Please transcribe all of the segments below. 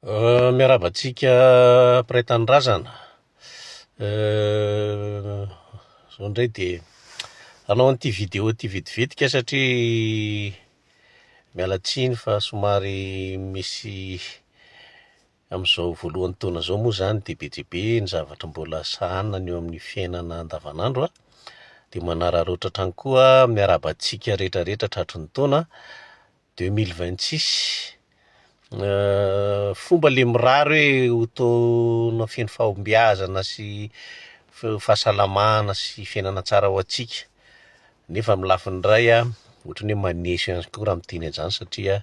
Miarahaba antsika mpiray tanindrazana. Zao indray dia hanao an'ity vidéo ity vetivetika satria miala tsiny fa somary misy amin'izao voalohan'ny taona izao moa izany dia be dia be ny zavatra mbola sahanina ny eo amin'ny fiainana andavanandro a. Dia manararaotra hatrany koa miarahaba antsika rehetra rehetra tratry ny taona 2026. Fomba le mirary hoe ho taona feno fahombiazana sy fahasalamana sy fiainana tsara ho antsika. Nefa amin'ny lafiny iray ohatran'ny hoe maneso ihany koa raha miteny an'izany satria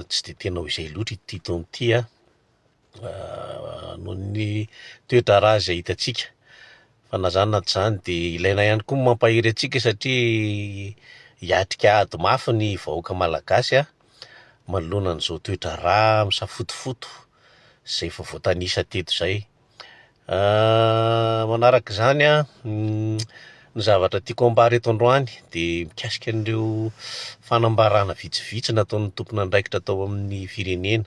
tsy dia tena ho izay loatra ity taona ity noho ny toe-draharaha izay hitantsika. Fa na izany na tsy izany dia ilaina ihany koa ny mampahery antsika satria hiatrika ady mafy ny vahoaka malagasy manoloana an'izao toe-draharaha misafotofoto izay efa voatanisa teto izay. Manaraka izany an, ny zavatra tiako ambara eto androany dia mikasika an'ireo fanambarana vitsivitsy nataon'ny tompon'andraikitra tao amin'ny firenena.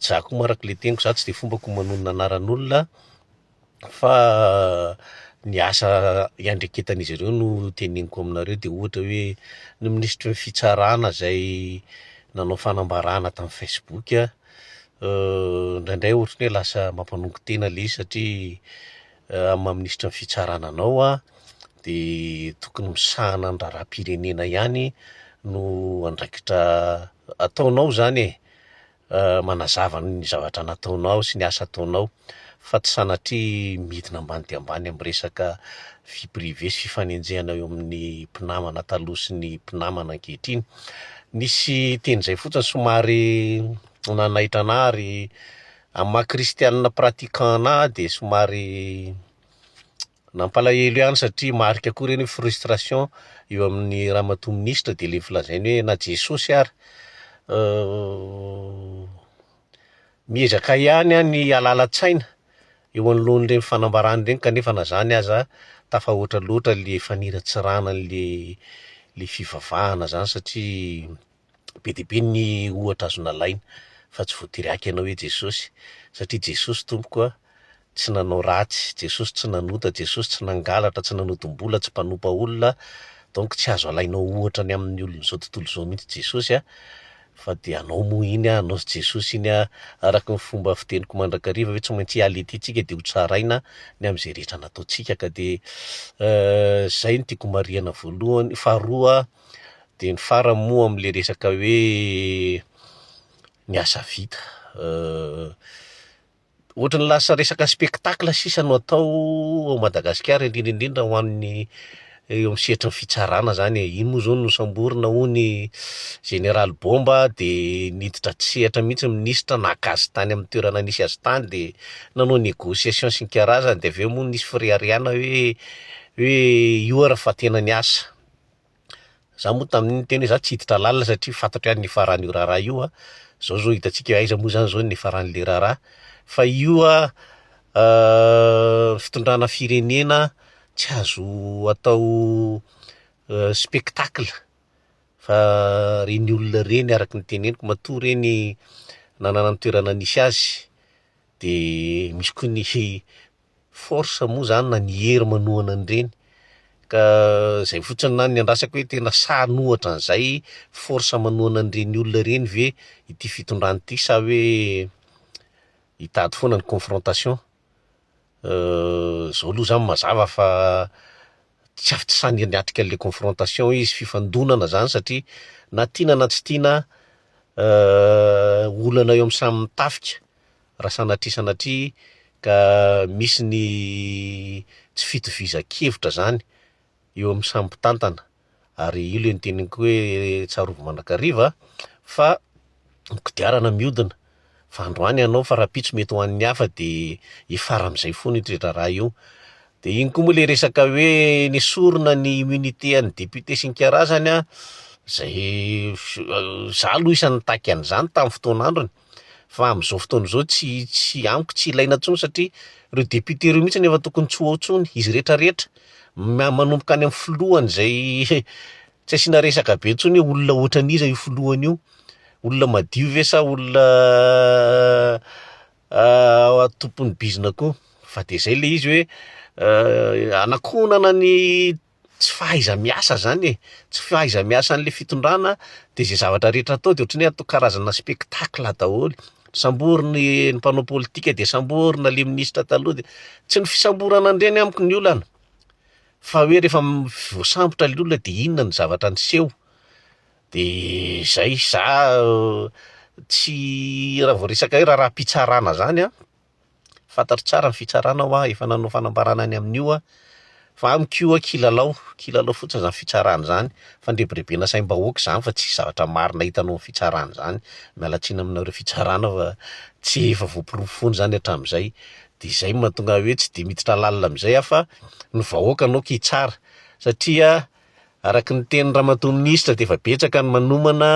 Za koa moa araka ilay teniko, za tsy dia fombako manonona anaran'olona fa ny asa iandreketan'izy ireo no teneniko aminareo dia ohatra hoe ny minisitry ny fitsarana izay nanao fanambarana tamin'ny facebook. Indraindray ohatran'ny hoe lasa mampanongo tena ilay izy satria amin'ny maha minisitry ny fitsarana anao an, dia tokony misahana ny raharaham-pirenena ihany no andraikitra ataonao izany e. Manazava ny zavatra nataonao sy ny asa ataonao fa tsy sanatria midina ambany dia ambany amin'ny resaka vie privée sy fifanenjehana eo amin'ny mpinamana taloha sy ny mpinamana ankehitriny. Nisy teny izay fotsiny somary nanaitra anah ary amin'ny maha kristianina pratiquant anah dia somary nampalahelo ihany satria marika koa ireny hoe frustration eo amin'ny ramatoa minisitra dia ilay filazainy hoe na Jesosy ary miezaka ihany aho ny halala-tsaina eo anoloan'ireny fanambarana ireny kanefa na izany aza tafahoatra loatra le faniratsirana an'le le fivavahana zany satria be dia be ny ohatra azo nalaina fa tsy voatery haka ianao hoe Jesosy satria Jesosy tompoko a tsy nanao ratsy, Jesosy tsy nanota, Jesosy tsy nangalatra, tsy nanodim-bola, tsy mpanompa olona, donc tsy azo alainao ohatra ny amin'ny olon'izao tontolo izao mihitsy Jesosy a, fa dia anao moa iny a, anao sy Jesosy iny a, araka ny fomba fiteniko mandrakariva hoe tsy maintsy hiala ety tsika dia ho tsaraina ny amin'izay rehetra nataontsika ka dia zay no tiako marihana voalohany, faharoa dia ny farany moa amin'ilay resaka hoe ny asa vita. Ohatran'ny lasa resaka spectacle sisa no atao ao Madagasikara, indrindra indrindra ho an'ny eo amin'ny sehatry ny fitsarana zany e, iny moa zao nosamborina hono i Général Bomba de niditra an-tsehatra mihitsy ny minisitra naka azy tany amin'ny toerana nisy azy tany de nanao négociation sy ny karazany de avy eo moa nisy fireharehana hoe hoe io ary fa tena niasa. Za moa tamin'iny niteny hoe za tsy hiditra lalina satria fantatro ihany ny hifaran'io raharaha io a, zao zao hitantsika hoe aiza moa zany zao ny nifaran'le raharaha, fa io a fitondrana firenena tsy azo atao spectacle fa reny olona reny araka ny teneniko matoa reny nanana ny toerana nisy azy de misy koa ny force moa zany na ny hery manohana an'ireny ka zay fotsiny na ny andrasako hoe tena sahy an'ohatra an'izay force manohana an'ireny olona ireny ve ity fitondrana ity sa hoe hitady foana ny confrontation, zao aloha zany mazava fa tsy afa-tsy sahy niatrika an'le confrontation izy, fifandonana zany satria na tiana na tsy tiana olana eo amin'ny samy tafika raha sanatria sanatria ka misy ny tsy fitovizan-kevitra zany eo amin'ny samy mpitantana ary io le noteneniko hoe tsarovy mandrakariva fa ny kodiarana mihodina fa androany ianao fa rahampitso mety ho an'ny hafa de hiafara amin'izay foana io toe-draharaha io. De iny koa moa le resaka hoe nesorina ny immunité an'ny député sy ny karazany an, zay za aloha isan'ny nitaky an'izany tamin'ny fotoan'androny fa amin'izao fotoana izao tsy tsy amiko tsy ilaina intsony satria ireo député ireo mihitsy efa tokony tsy ho ao intsony, izy rehetrarehetra, manomboka any amin'ny filohany izay tsy asiana resaka be intsony hoe olona ohatran'iza io filohany io. Olona madio ve sa olona tompon'ny bizina koa? Fa de zay le izy hoe anakonana ny tsy fahaiza-miasa zany e, tsy fahaiza-miasan'le fitondrana de zay zavatra rehetra atao de ohatran'ny hoe atao karazana spectacle daholo, samborina ny mpanao politika de samborina le minisitra taloha de, tsy ny fisamborana an'ireny amiko ny olana fa hoe rehefa voasambotra le olona de inona ny zavatra niseho, de zay, za tsy raha vao resaka hoe raharaham-pitsarana zany an, Fantatro tsara ny fitsarana hoa, efa nanao fanambarana ny amin'io aho, fa amiko io hoa kilalao, kilalao fotsiny izany fitsarana izany, fandrebirebena saim-bahoaka izany fa tsisy zavatra marina hitanao amin'ny fitsarana izany, miala tsiny aminareo fitsarana fa tsy efa voaporofo foana izany hatramin'izay, dia izay no mahatonga ahy hoe tsy dia miditra lalina amin'izay aho fa ny vahoaka no aoka hitsara satria Araka ny tenin'i Ramatoa Minisitra dia efa betsaka ny manomana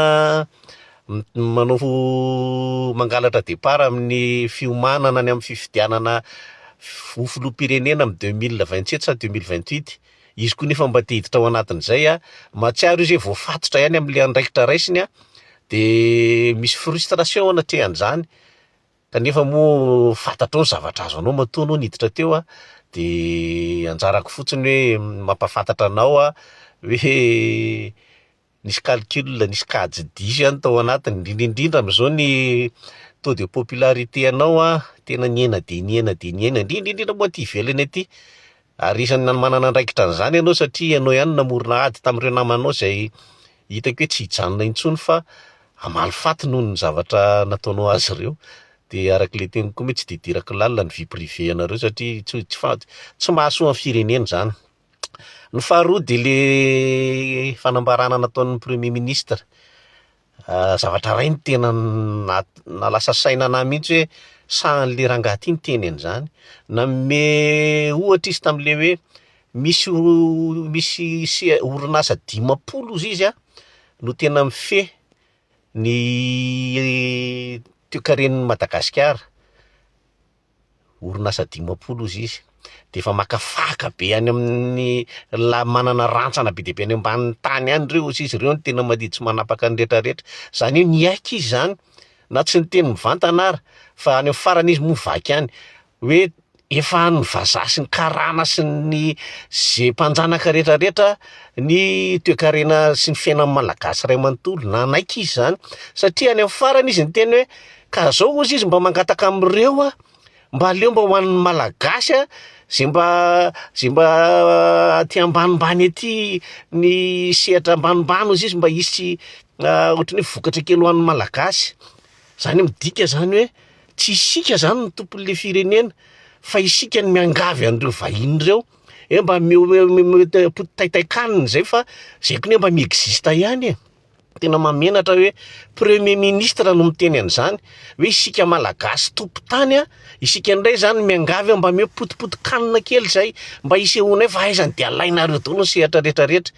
manao mangalatra départ amin'ny fiomanana ny amin'ny fifidianana ho filoham-pirenena amin'ny 2027 sa 2028. Izy koa nefa mba te hiditra ao anatin'izay a, mahatsiaro izy hoe voafatotra ihany amin'ilay andraikitra raisiny a, dia misy frustration anatrehan'izany. Kanefa moa fantatrao ny zavatra azo anao matoa anao niditra teo a, de anjarako fotsiny hoe mampahafantatra anao aho hoe nisy calcul, nisy kajy diso ihany tao anatiny, indrindra indrindra amin'izao ny taux de popularité anao an tena nihena dia nihena dia nihena, indrindra indrindra moa aty ivelany aty, ary isan'ny manana andraikitra an'izany ianao satria ianao ihany no namorona ady tamin'ireo namanao izay hitako hoe tsy hijanona intsony fa hamaly faty noho ny zavatra nataonao azy ireo, dia araka ilay teniko koa moa tsy dia idirako lalina ny vie privée anareo satria tsy tsy fa- tsy mahasoa ny firenena izany. Ny faharoa dia le fanambarana nataon'ny premier ministre, zavatra iray no tena na- nahalasa saina anahy mihitsy hoe sahin'le rangahy ty niteny an'izany, nanome ohatra izy tamin'le hoe misy misy se- orinasa 50 hozy izy an no tena mifehy ny toekaren'i Madagasikara. Orinasa 50 hozy izy, de efa maka faka be any amin'ny la manana rantsana be dia be any ambanin'ny tany any reo hozy izy, reo no tena mandidy sy manapaka ny retraretra, zany hoe niaiky izy zany na tsy niteny mivantana ary fa any amin'ny farany izy moa vaky any hoe efa an'ny vazaha sy ny karana sy ny ze mpanjanaka retraretra ny toekarena sy ny fiainan'ny malagasy iray manontolo, nanaiky izy zany satria any amin'ny farany izy niteny hoe ka zao hozy izy mba mangataka amin'ireo aho mba aleo mba ho an'ny malagasy a zay mba zay mba aty ambanimbany aty ny sehatra ambanimbany hozy izy mba hisy ohatran'ny hoe vokatra kely ho an'ny malagasy, zany hoe midika zany hoe tsy isika zany no tompon'le firenena fa isika no miangavy an'ireo vahiny ireo. Hoe mba omeo poti-taitaikanina zay fa zay koa ne mba mi-existe ihany e! Tena mahamenatra hoe premier ministre no miteny an'izany hoe isika malagasy tompon-tany a, isika indray zany miangavy hoe mba omeo potipotin-kanina kely zay mba hisehoanay fa aizany de alainareo daholo ny sehatra rehetra rehetra.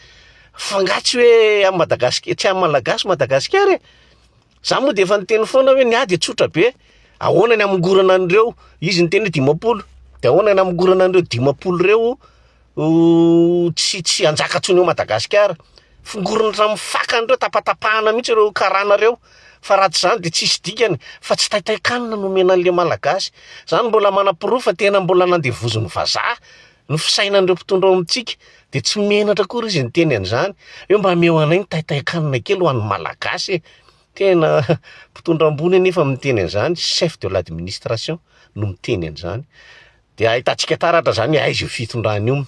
Fa nga tsy hoe an'i Madagasikara, tsy an'ny malagasy Madagasikara e? Za moa dia efa niteny foana hoe ny ahy dia tsotra be, ahoana ny hamongorana an'ireo, izy niteny hoe 50, dia ahoana ny hamongorana an'ireo 50 ireo tsy tsy hanjaka intsony ao Madagasikara, fongorina hatramin'ny fakany ireo, tapatapahana mihitsy ireo karana ireo, fa raha tsy izany dia tsisy dikany, fa tsy taitaikanina no omena an'ilay Malagasy, zany mbola manaporofo fa tena mbola nandevozin'ny vazaha ny fisainan'ireo mpitondra ao amintsika, dia tsy menatra akory izy niteny an'izany, hoe mba ameo anay ny taitaikanina kely ho an'ny Malagasy e! Tena mpitondra ambony anefa miteny an'izany, chef de l'administration no miteny an'izany, dia ahitantsika taratra izany hoe aiza io fitondrana io,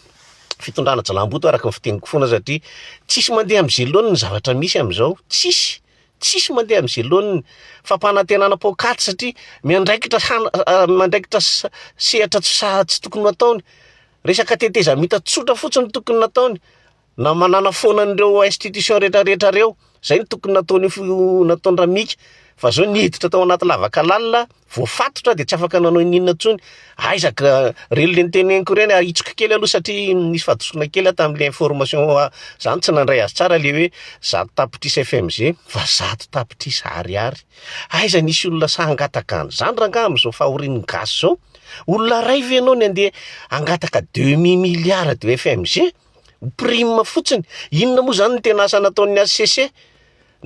fitondrana jialamboto araka ny fiteniko foana satria tsisy mandeha amin'izay laoniny ny zavatra misy amin'izao, tsisy! Tsisy mandeha amin'izay laoniny. Fampanantenana paokaty satria miandraikitra miandraikitra sehatra tsy saha tsy tokony ho ataony. Resaka tetezamita tsotra fotsiny no tokony nataony. Na manana foana an'ireo institution rehetrarehetra ireo. Zay no tokony nataon'io nataon-dRamika. Fa zao niditra tao anaty lavaka lalina, voafatotra dia tsy afaka nanao n'inona intsony. Aiza ka reny le noteneniko ireny, ahitsiko kely aloha satria nisy fahadisoana kely aho tamin'le information zany tsy nandray azy tsara le hoe 100 tapitrisa FMG fa 100 tapitrisa ariary. Aiza nisy olona sahy hangataka an'izany rangaha amin'izao fahorian'ny gasy zao? Olona iray ve ianao ny andeha hangataka demi milliard de FMG? Ho prime fotsiny. Inona moa zany ny tena asa nataon'ny HCC?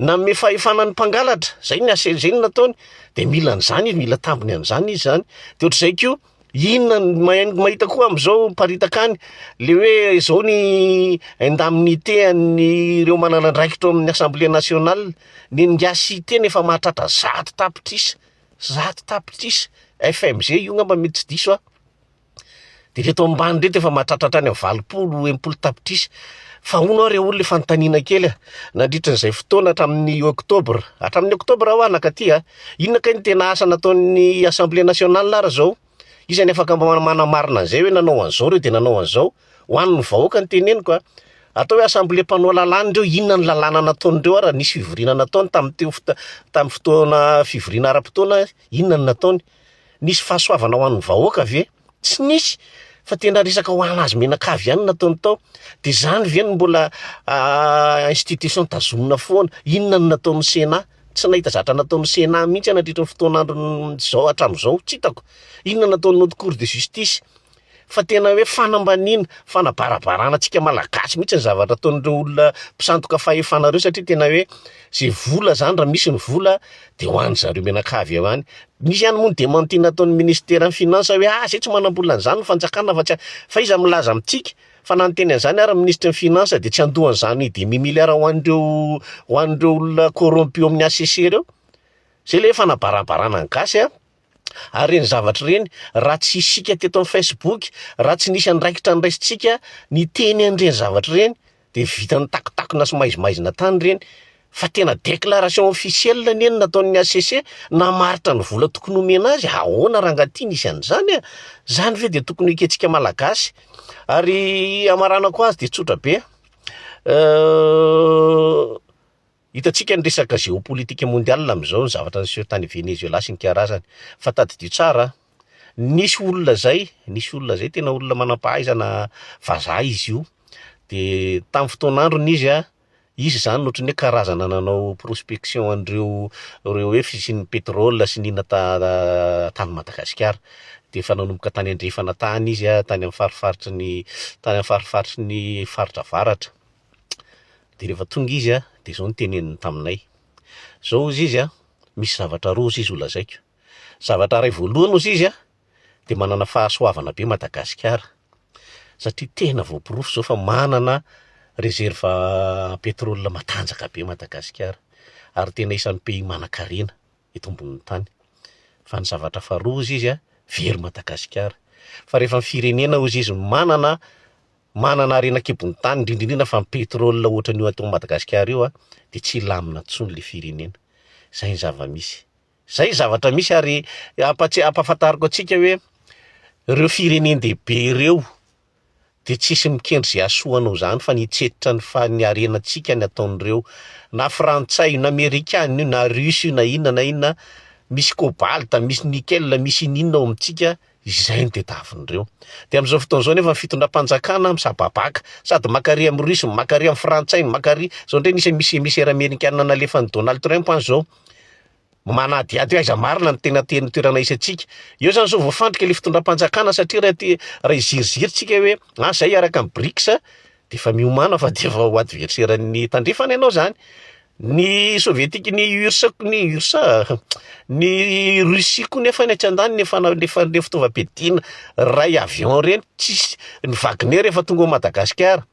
Nanome fahefana ny mpangalatra, zay ny asa, zay ny nataony, de mila an'izany izy, mila tambiny an'izany izy zany, de ohatr'izay koa, inona ny mahay- mahita koa am'zao miparitaka any le hoe zao ny indemnité an'ireo manana andraikitra ao amin'ny assemblée nationale, ny an'ingahy Siteny efa mahatratra 100 tapitrisa, 100 tapitrisa, FMG io ngamba mety tsy diso aho. De reto ambany reto efa mahatratra hatrany amin'ny 80, 60 tapitrisa. Fa hono aho re olona fanontaniana kely a, nandritran'izay fotoana hatramin'ny oktobra, hatramin'ny oktobra aho nankaty a, inona kay ny tena asa nataon'ny assemblée nationale ary zao? Iza ny afaka manamarina an'izay hoe nanao an'izao reo de nanao an'izao? Ho an'ny vahoaka no teneniko a. Atao hoe assemblée mpanao lalàna ireo, inona ny lalàna nataon'ireo ary raha nisy fivoriana nataony tamin'ny teo foto- tamin'ny fotoana fivoriana ara-potoana, inona no nataony? Nisy fahasoavana ho an'ny vahoaka ve? Tsy nisy fa tena resaka ho an'azy mianakavy ihany no nataony tao. De zany ve no mbola institution tazomina foana? Inona no nataon'ny Sénat? Tsy nahita zavatra nataon'ny Sénat mihitsy aho nandritra ny fotoan'andron'izao hatramin'izao, tsy hitako. Inona nataon'ny haute cour de justice? Fa tena hoe fanambaniana, fanabarabarana antsika malagasy mihitsy ny zavatra ataon'ireo olona mpisandoka fahefana ireo satria tena hoe zay vola zany raha misy ny vola de ho an-dry zareo mianakavy eo ihany. Misy ihany moa ny démenti nataon'ny ministeran'ny finance hoe ah zay tsy manam-bola an'izany ny fanjakana fa tsy fa iza milaza amintsika fa na niteny an'izany ary ny minisitry ny finance de tsy handoa an'izany demi milliard ho an'ireo ho an'ireo olona corrompu amin'ny HCC ireo. Zay le hoe fanabarabarana ny gasy a. Ary ireny zavatra ireny, raha tsy isika teto amin'ny Facebook, raha tsy nisy andraikitra niraisintsika niteny an'ireny zavatra ireny, de vita nitakotakona sy maizimaizina tany ireny. Fa tena déclaration officielle anie no nataon'ny HCC namaritra ny vola tokony homena azy, ahoana rangahy ty nisy an'izany a? Zany ve de tokony ho ekentsika malagasy? Ary hamaranako azy de tsotra be, Hitantsika ny resaka géopolitique mondiale amin'izao, ny zavatra niseho tany Venezuela sy ny karazany. Fa tadidio tsara, nisy olona zay, nisy olona zay tena olona manam-pahaizana vazaha izy io, de tamin'ny fotoan'androny izy a, izy zany ohatran'ny hoe karazana nanao prospection an'ireo ireo hoe fisian'ny pétrole sy ny inona ta- tany Madagasikara. De efa nanomboka tany andrefana tany izy a, tany amin'ny farifaritry ny tany amin'ny farifaritry ny faritra avaratra. De rehefa tonga izy a, de zao no teneniny taminay, zao hozy izy a, misy zavatra roa hozy izy ho lazaiko, zavatra iray voalohany hozy izy a, de manana fahasoavana be Madagasikara satria tena voaporofo zao fa manana réserve pétrole matanjaka be Madagasikara ary tena isan'ny pays manan-karena eto ambonin'ny tany, fa ny zavatra faharoa hozy izy a, very Madagasikara, fa rehefa ny firenena hozy izy manana Manana harena an-kibon'ny tany, indrindra indrindra fa ny pétrole ohatran'io ato Madagasikara io dia tsy hilamina intsony le firenena. Zay ny zava-misy. Zay ny zavatra misy ary ampatsi- ampahafantariko antsika hoe ireo firenen-dehibe ireo dia tsisy mikendry izay hahasoa anao izany fa ny hitsetitra ny fa- ny harenantsika ny ataon'ireo. Na frantsay io na amerikana io na russe io na inona na inona, misy cobalt, misy nickel, misy ininona ao amintsika Izay no tediavin'ireo. Dia amin'izao fotoana izao nefa ny fitondram-panjakana misababaka, sady maka ary amin'ny Russe, maka ary amin'ny Frantsay, maka ary, izao indray nisy misy émissaire amerikana nalefan'i Donald Trump any izao, manadihady hoe aiza marina ny tena tena toerana hisy antsika. Eo izany izao voafandrika ilay fitondram-panjakana satria raha te raha hiziriziry tsika hoe ah zay hiaraka amin'ny BRICS dia efa miomàna fa dia efa ho adversaire-n'ny tandrefana ianao izany. Ny sovietika, ny URSS, ny URSS, ny Russie koa nefa ny atsy andaniny efa nalefa an'ireny fitaovam-piadiana iray avion ireny, tsisy, ny Wagner efa tonga ao Madagasikara,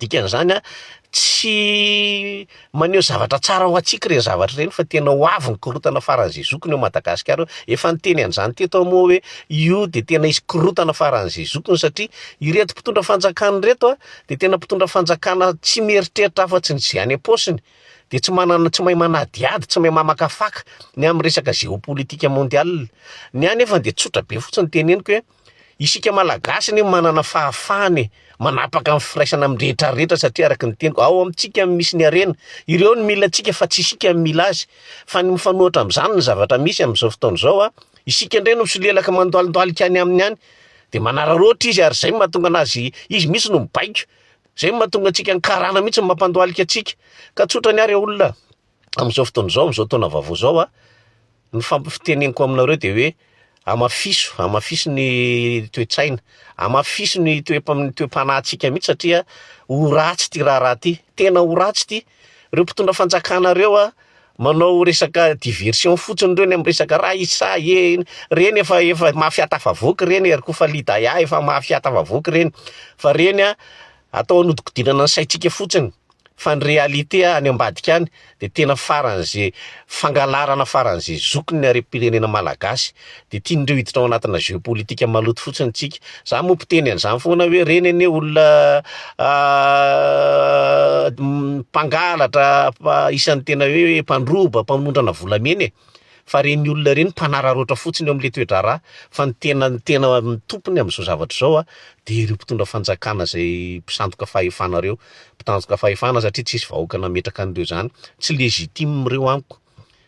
dikan'izany an, tsy maneho zavatra tsara ho antsika ireny zavatra ireny fa tena ho avy ny korontana faran'izay zokiny ao Madagasikara ao, efa niteny an'izany teto aho moa hoe io de tena hisy korontana faran'izay zokiny satria ireto mpitondra fanjakana ireto an, dia tena mpitondra fanjakana tsy mieritreritra afa-tsy ny izay any am-paosiny, dia tsy manana, tsy mahay manadihady, tsy mahay mamakafaka ny amin'ny resaka géopolitique mondiale. Ny ahy nefa dia tsotra be fotsiny teneniko hoe, isika Malagasy anie manana fahafahana e, manapaka ny firaisana amin'ny rehetra rehetra satria araka ny teniko, ao amintsika no misy ny harena, ireo no mila antsika fa tsy isika no mila azy, fa ny mifanohitra amin'izany ny zavatra misy amin'izao fotoana izao an, isika indray no misolelaka mandoalindoalika any aminy any, De manararaotra izy ary zay no mahatonga anazy, izy mihitsy no mibaiko, zay no mahatonga antsika ny karana mihitsy no mampandohalika antsika. Ka tsotra ny ahy re olona, amin'izao fotoana izao, amin'izao taona vaovao izao a, ny fampiteneniko aminareo de hoe amafiso, amafiso ny toe-tsaina, amafiso ny toe- ny toe-panahintsika mihitsy satria ho ratsy ity raharaha ity, tena ho ratsy ity. Ireo mpitondra fanjakana ireo a, manao resaka diversion fotsiny ireo ny amin'ny resaka Raissa e, ireny efa efa mafia tafavoaka ireny ary koa Falidaya efa mafia tafavoaka ireny, fa ireny a atao hanodikodinana ny saintsika fotsiny. Fa ny réalité any ambadika any dia tena faran'ze fangalarana faran'ze zokiny ny harem-pirenena malagasy. Dia tian'ireo hiditra ao anatina jeu politique maloto fotsiny tsika. Za moa mpiteny an'izany foana hoe reny anie olona mpangalatra, isan'ny tena hoe mpandroba, mpanondrana volamena e. Fa reny olona reny mpanararaotra fotsiny eo amin'ilay toe-draharaha fa ny tena ny tena tompony amin'izao zavatra izao a dia ireo mpitondra fanjakana izay mpisandoka fahefana ireo, mpitanjoka fahefana satria tsisy vahoaka nametraka an'ireo izany, tsy légitime ireo amiko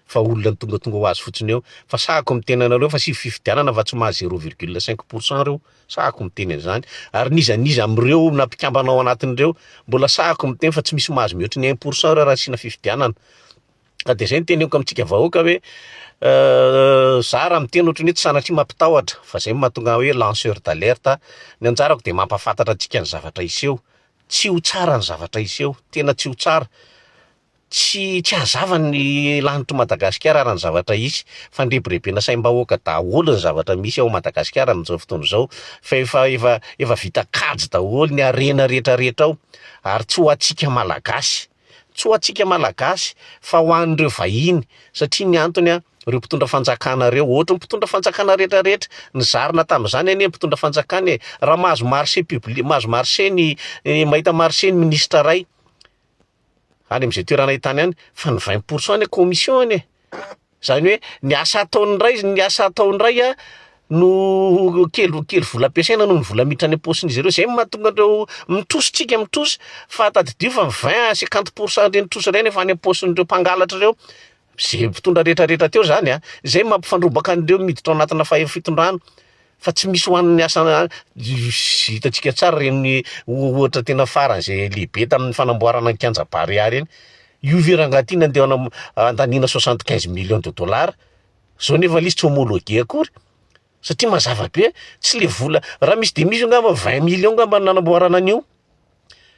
fa olona tongatonga ho azy fotsiny eo, fa sahako miteny anareo fa sivy fifidianana fa tsy mahazo zéro virgule cinq pour cent ireo, sahako miteny an'izany, ary n'iza n'iza amin'ireo na mpikambana ao anatin'ireo mbola sahako miteny fa tsy misy mahazo mihoatry ny un pour cent ireo raha asiana fifidianana. Ka dia izay no teneniko amintsika vahoaka hoe za raha miteny ohatran'ny hoe tsy sanatria mampitahotra fa izay no mahatonga ahy hoe lanceur d'alerte, ny anjarako dia mampahafantatra antsika ny zavatra hiseho, tsy ho tsara ny zavatra hiseho, tena tsy ho tsara, tsy tsy hazava ny lanitr'i Madagasikara raha ny zavatra hisy, fandrebirebena saim-bahoaka daholo ny zavatra misy ao Madagasikara amin'izao fotoana izao fa efa efa efa vita kajy daholo ny harena rehetra rehetra ao ary tsy ho antsika Malagasy. Tsy ho antsika Malagasy fa ho an'ireo vahiny satria ny antony an, ireo mpitondra fanjakana ireo, ohatry ny mpitondra fanjakana rehetra rehetra, nizarina tamin'izany anie ny mpitondra fanjakana e, raha mahazo marché public, mahazo marché ny, mahita marché ny minisitra iray any amin'izay toerana ahitany any fa ny vingt pour cent anie commission anie. Zany hoe ny asa ataony indray, ny asa atao indray a no kely kely vola ampiasaina noho ny vola miditra any am-paosin'izy ireo, zay no mahatonga an'ireo mitrosa tsika mitrosa fa tadidio fa ny vingt à cinquante pour cent ireny trosa ireny efa any am-paosin'ireo mpangalatra ireo, ze mpitondra rehetrarehetra teo zany a, zay no mampifandrombaka an'ireo miditra ao anatina fahe- fitondrana fa tsy misy ho an'ny asa hitantsika tsara ireny ohatra tena faran'izay lehibe tamin'ny fanamboarana ny kianja Barea ireny, Io ve rangahy ty nandeha andaniana 75 millions de dollars, zao nefa le izy tsy homologué akory, satria mazava be tsy le vola, raha misy dia misy angamba 20 millions angamba no nanamboarana an'io,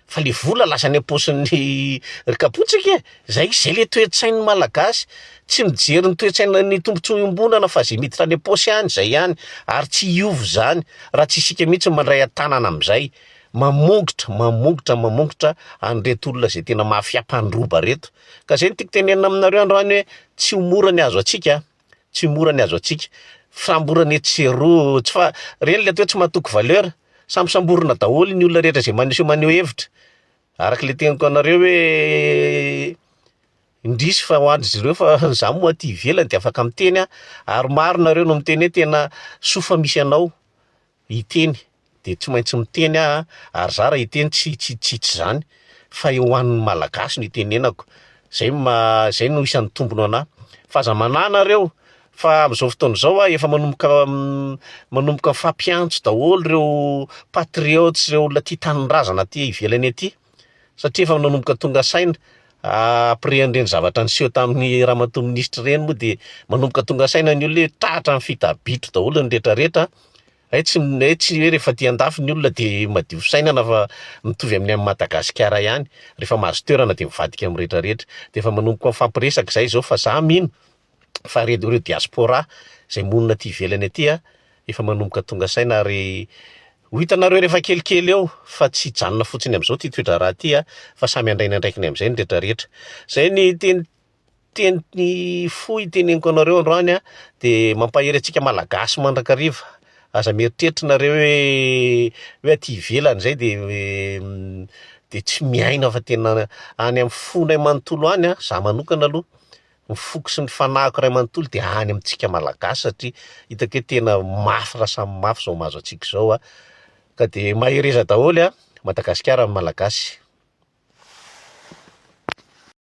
fa le vola lasa any am-paosin'ny ry kapotsaka e, zay zay le toe-tsain'ny malagasy, tsy mijery ny toe-tsaina ny tombotsoa iombonana fa zay miditra any am-paosy any zay ihany, ary tsy hiova izany raha tsy isika mihitsy no mandray an-tanana amin'izay. Mamongotra, mamongotra, mamongotra an'ireto olona izay tena mafia mpandroba ireto. Ka izay no tiako tenenina aminareo androany hoe tsy ho mora ny azo antsika, tsy ho mora ny azo antsika. Fisamborana etsy sy eroa, tsy fa, ireny ilay atao hoe tsy mahatoky valeur, sambosamborina daholo ny olona rehetra izay maneho maneho hevitra. Araka ilay teniko anareo hoe indrisy fa ho an-dry zareo fa izaho moa aty ivelany dia afaka miteny aho, ary maro nareo no miteny hoe tena soa fa misy anao. hiteny de tsy maintsy miteny aho ary za raha hiteny tsy tsy tsy tsy zany fa ho an'ny malagasy no itenenako, zay no maha zay no isan'ny tombony ho anah, fa aza manahy nareo fa am'zao fotoana zao ah efa manomboka manomboka mifampiantso daholo reo patriotes sy reo olona tia tanindrazana aty ivelany aty satria efa nanomboka tonga saina après an'ireny zavatra niseho tamin'ny ramatoa minisitra ireny moa de manomboka tonga saina ny olona hoe tratra ny fita-bitro daholo ny retraretra, hay tsy hay tsy hoe rehefa aty andafy ny olona de madio fisainana fa mitovy amin'ny any Madagasikara ihany, rehefa mahazo toerana de mivadika amin'ny retraretra, de efa manomboka mifampiresaka zay zao fa za mino fa ireo ireo diaspora izay monina aty ivelany aty a, efa manomboka tonga saina ary ho hitanareo rehefa kelikely eo fa tsy hijanona fotsiny amin'izao ity toe-draharaha ity a, fa samy handray ny andraikiny amin'izay ny retraretra. Izay ny teny teny fohy teneniko anareo androany a, de mampahery antsika Malagasy mandrakariva, aza mieritreritra nareo hoe hoe aty ivelany zay de de tsy miaina fa tena any amin'ny fonay manontolo any a, za manokana aloha ny foko sy ny fanahiko iray manontolo dia any amintsika Malagasy satria hitako hoe tena mafy raha samy mafy izao mahazo antsika izao a, ka dia mahereza daholo a, Madagasikara ny Malagasy.